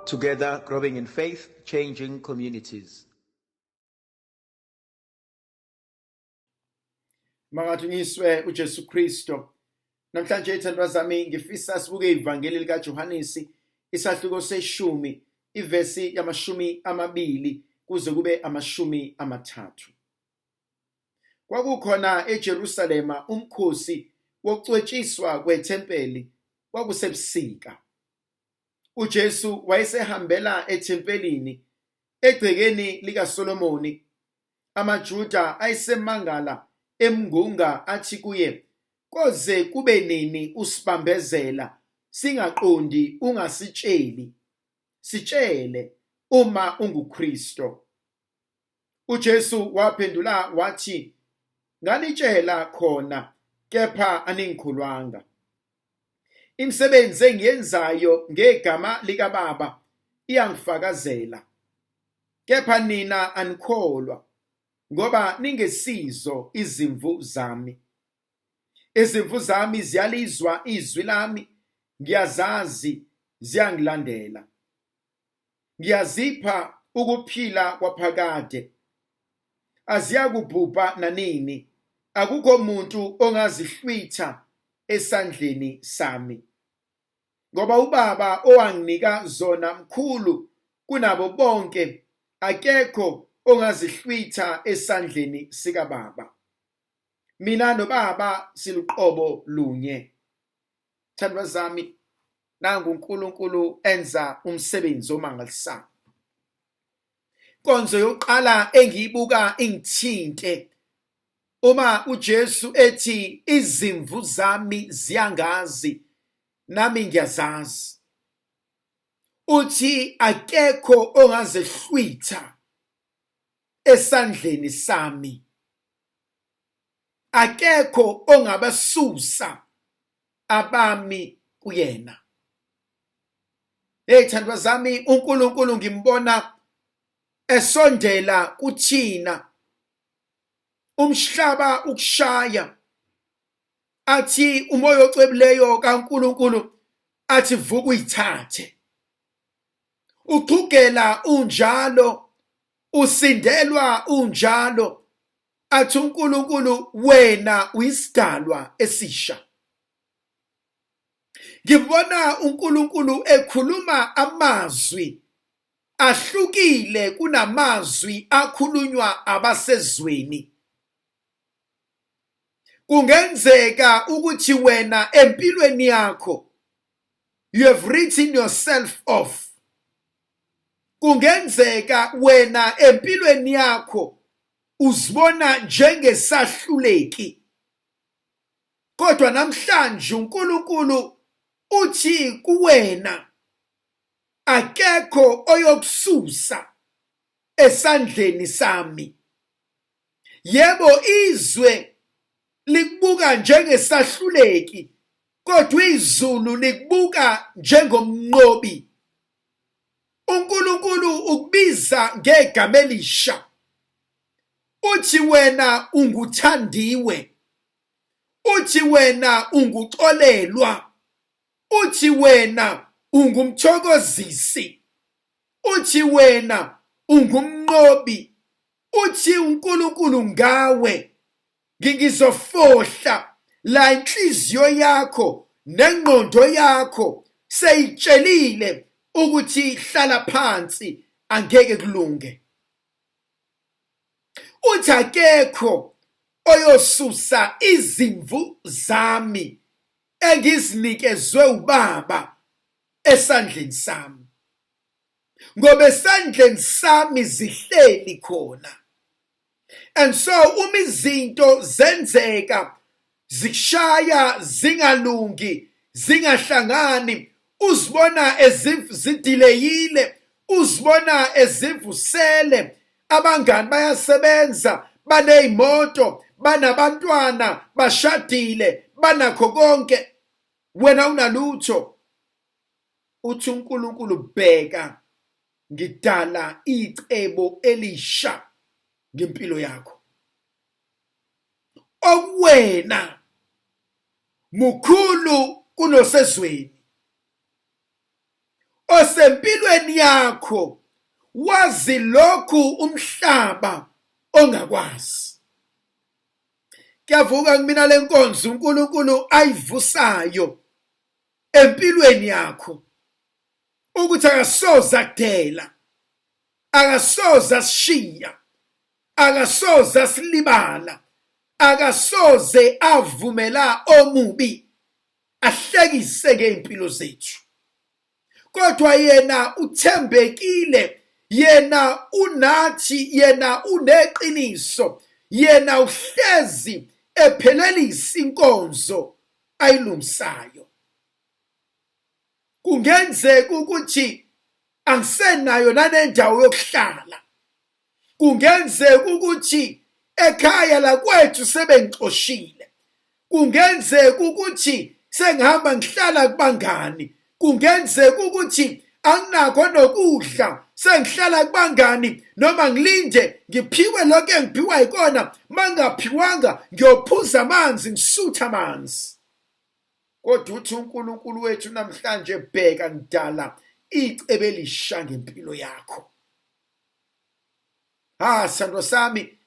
Together, growing in faith, changing communities. Makadunyiswe uJesu Kristo. Namhlanje ithandwa zami ngifisa sibuke ivangeli likaJohanesi isahluko seshumi ivesi yamashumi amabili kuze kube amashumi amathathu. Kwakukhona eJerusalema umkhosi wokucwetshiswa kwethempeli, kwakusebusika. UJesu wayesehambela ethempelini egcekeni likaSolomoni. AmaJuda ayesemangala emngunga athi kuye, Koze kube nini usibambezela singaqondi ungasitsheli? Sitshele uma unguKristo. UJesu waphendula wathi, Nganitshela khona kepha aningikholwanga. Imisebenzi engiyenzayo ngegama likaBaba iyangifakazela. Kepha nina anikholwa ngoba ningesizo izimvu zami. Izimvu zami ziyalizwa izwi lami, ngiyazazi, ziyangilandela. Ngiyazipha ukuphila kwaphakade, aziyakubhubha nanini, akukho muntu ongazihlwitha esandleni sami. Ngoba uBaba owanginika zona mkhulu kunabo bonke, akekho ongazihlwitha esandleni sikaBaba. Mina noBaba siluqobo lunye. Thandwa zami, nangu uNkulunkulu enza umsebenzi omangalisayo. Inkonzo yokuqala engiyibuka ingithinte uma uJesu ethi izimvu zami ziyangazi nami ngiyazazi. Uthi akekho ongazehlwitha esandleni sami. Akekho ongabasusa abami kuyena. Hey thandwa zami, uNkulunkulu ngimbona esondela kuthina, umhlaba ukushaya, athi umoya ocwebileyo kaNkulunkulu athi vuka uyithathe. Uxhugela unjalo, usindelwa unjalo, athi uNkulunkulu wena uyisidalwa esisha. Ngibona uNkulunkulu ekhuluma amazwi ahlukile kunamazwi akhulunywa abasezweni. Kungenzeka ukuthi wena empilweni yakho you have written yourself off. Kungenzeka wena empilweni yakho uzibona njengesahluleki. Kodwa namhlanje uNkulunkulu uthi kuwena akekho oyokususa esandleni sami. Yebo, izwe likubuka njengesahluleki, kodwa izulu likubuka njengomnqobi. uNkulunkulu ukubiza ngegama elisha. Uthi wena unguthandiwe. Uthi wena unguxolelwa. Uthi wena ungumthokozisi. Uthi wena ungumnqobi. Uthi uNkulunkulu ngawe ngizofohla la inhliziyo yakho nengqondo yakho seyitshelile ukuthi hlala phansi angeke kulunge. Uthi akekho oyosusa izimvu zami engizinikezwe uBaba esandleni sami, ngoba esandleni sami zihleli khona. And so uma izinto zenzeka zikushaya zingalungi zingahlangani, uzibona zidileyile, uzibona ezivusele, abangani bayasebenza, baney'moto, banabantwana, bashadile, banakho konke, wena unalutho. Uthi uNkulunkulu bheka ngidala icebo elisha ngempilo yakho. Okuwena mukhulu kunosezweni. Osempilweni yakho wazi lokhu umhlaba ongakwazi. Kuyavuka kumina lenkonzo uNkulunkulu ayivusayo empilweni yakho ukuthi akasoze akudela, akasoze asishiya, akasoze asilibala, akasoze avumela omubi ahlekise ngey'mpilo zethu. Kodwa yena uthembekile, yena unathi, yena uneqiniso, yena uhlezi ephelelisa inkonzo ayilungisayo. Kungenzeka ukuthi angisenayo nanendawo yokuhlala, kungenzeka ukuthi ekhaya lakwethu sebengixoshile, kungenzeka ukuthi sengihamba ngihlala kubangani, kungenzeka ukuthi anginakho nokudla sengihlala kubangani, noma ngilinde ngiphiwe lokho engiphiwa yikona, mangaphiwanga ngiyophuza amanzi, ngisuthe amanzi. Kodwa uthi uNkulunkulu wethu namhlanje, bheka ngidala icebo elisha ngempilo yakho. Ha, sithandwa sami,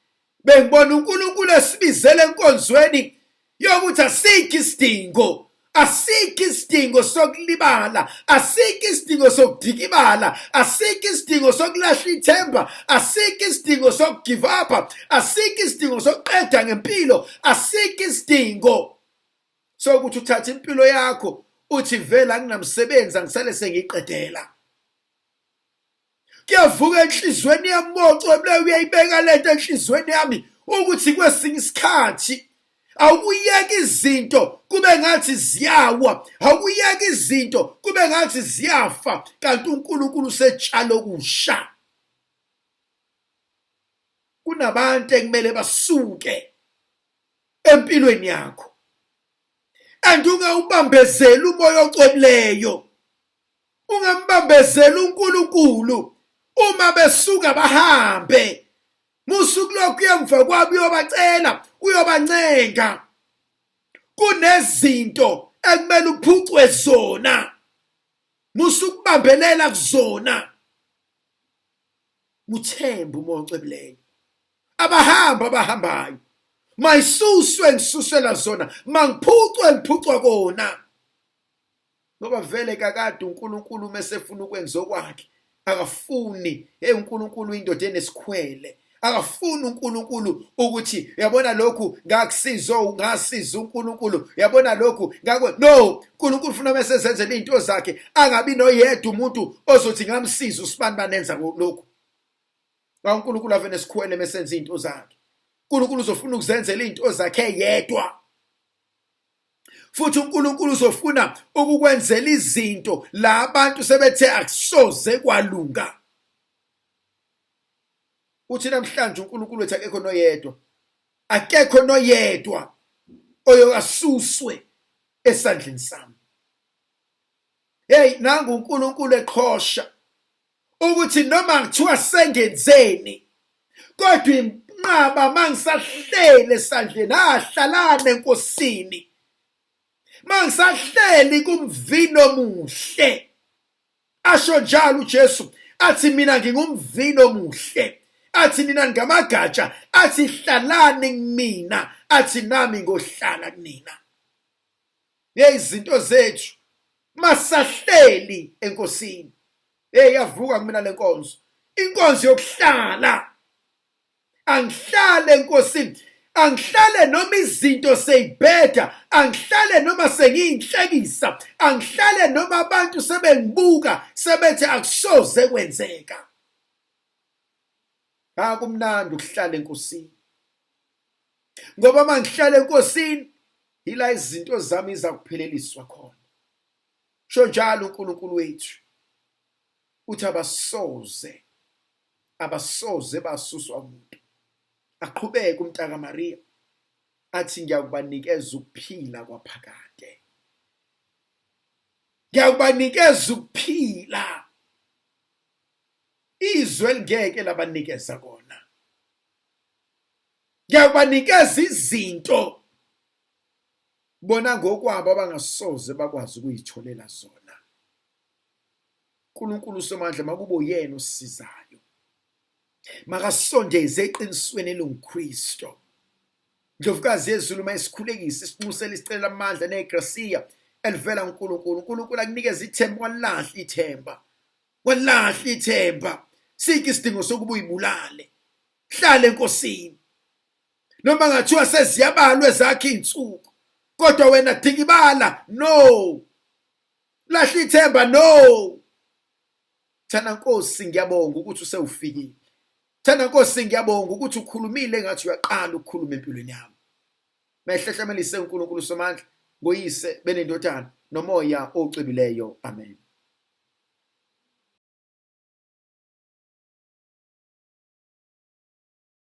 bengibona uNkulunkulu esibizele enkonzweni yokuthi asikho isidingo, asikho isidingo sokulibala, asikho isidingo sokudikibala, asikho isidingo sokulahla ithemba, asikho isidingo sokugive up, asikho isidingo sokuqeda ngempilo, asikho isidingo sokuthi uthathe impilo yakho uthi vele anginamsebenzi, angisale sengiyiqedela. Kuyavuka enhliziyweni yami mocwebuleyo, uyayibeka lento enhliziyweni yami ukuthi kwesinye isikhathi awukuyeka izinto kube ngathi ziyawa, awukuyeka izinto kube ngathi ziyafa, kanti uNkulunkulu usetshala okusha. Kunabantu ekumele basuke empilweni yakho, and ungawubambezeli umoya ocwebileyo, ungambambezeli uNkulunkulu. Uma besuka bahambe, musa ukulokhu emva kwabo uyobacela, uyobancenga. Kunezinto ekumele uphucwe zona, musa ukubambelela kuzona. Muthembe umoya ocwebileyo. Abahamba abahambayo, mayisuswe ngisusela zona, mangiphucwe ngiphucwa kona. Ngoba vele kakade uNkulunkulu uma esefuna ukwenza okwakhe akafuni. Hey, uNkulunkulu indoda enesikhwele, akafuni uNkulunkulu ukuthi uyabona lokhu ngakusiza, ngasiza uNkulunkulu, uyabona lokhu ngakho. No, uNkulunkulu ufuna bese ezenzela izinto zakhe, angabi noyedwa umuntu ozothi ngamsiza usibani banenza lokhu. Ngoba uNkulunkulu ave nesikhwele mesenza izinto zakhe. uNkulunkulu uzofuna ukuzenzela izinto zakhe yedwa. Futhi uNkulunkulu uzofuna ukukwenzela izinto la abantu sebethe akusoze kwalunga. Uthi namhlanje uNkulunkulu wethu akekho noyedwa, akekho noyedwa oyokasuswe esandleni sami. Hey, nangu uNkulunkulu eqhosha ukuthi noma kuthiwa sengenzeni, kodwa inqaba mangisahleli esandleni, ahlalane enkosini, mangisahleli kumvino omuhle. Asho njalo uJesu, athi mina ngingumvino omuhle, athi nina ningamagatsha, athi hlalani kumina, athi nami ngohlala kunina. Izinto zethu masahleli enkosini. Hey, yavuka kumina lenkonzo, inkonzo yokuhlala. Angihlale enkosini, angihlale noma izinto seyibheda, angihlale noma sengiyinhlekisa, angihlale noma abantu sebengibuka sebethi akusoze kwenzeka. Akumnandi ukuhlala enkosini, ngoba uma ngihlala enkosini yila izinto zami izakupheleliswa khona. Sho njalo uNkulunkulu wethu uthi abasoze, abasoze basuswa umuntu. Aqhubeke umntaka Maria athi ngiyakubanikeza ukuphila kwaphakade, ngiyakubanikeza ukuphila izwe elingeke labanikeza kona, ngiyakubanikeza izinto bona ngokwabo abangasoze bakwazi ukuyitholela zona. uNkulunkulu uSomandla makube uyena osisizayo, makasondeze eqinisweni elinguKristu. Ndlovukazi yezulu, mayisikhulekise, isinxusele, isicelela amandla negrasiya elivela kuNkulunkulu. uNkulunkulu akunikeze ithemba, walahla ithemba, walahla ithemba. Sikho isidingo sokuba uyibulale, hlale enkosini. Noma ngathiwa seziyabalwa ezakhe iy'nsuku, kodwa wena dikibala, no, lahla ithemba, no. Thana Nkosi, ngiyabonga ukuthi usewufikile. Thana Nkosi, ngiyabonga ukuthi ukhulumile ngathi uyaqala ukukhuluma empilweni yami. Mehlehlemelise uNkulunkulu Somandla ngoyise benendodana nomoya ocwebileyo. Amen.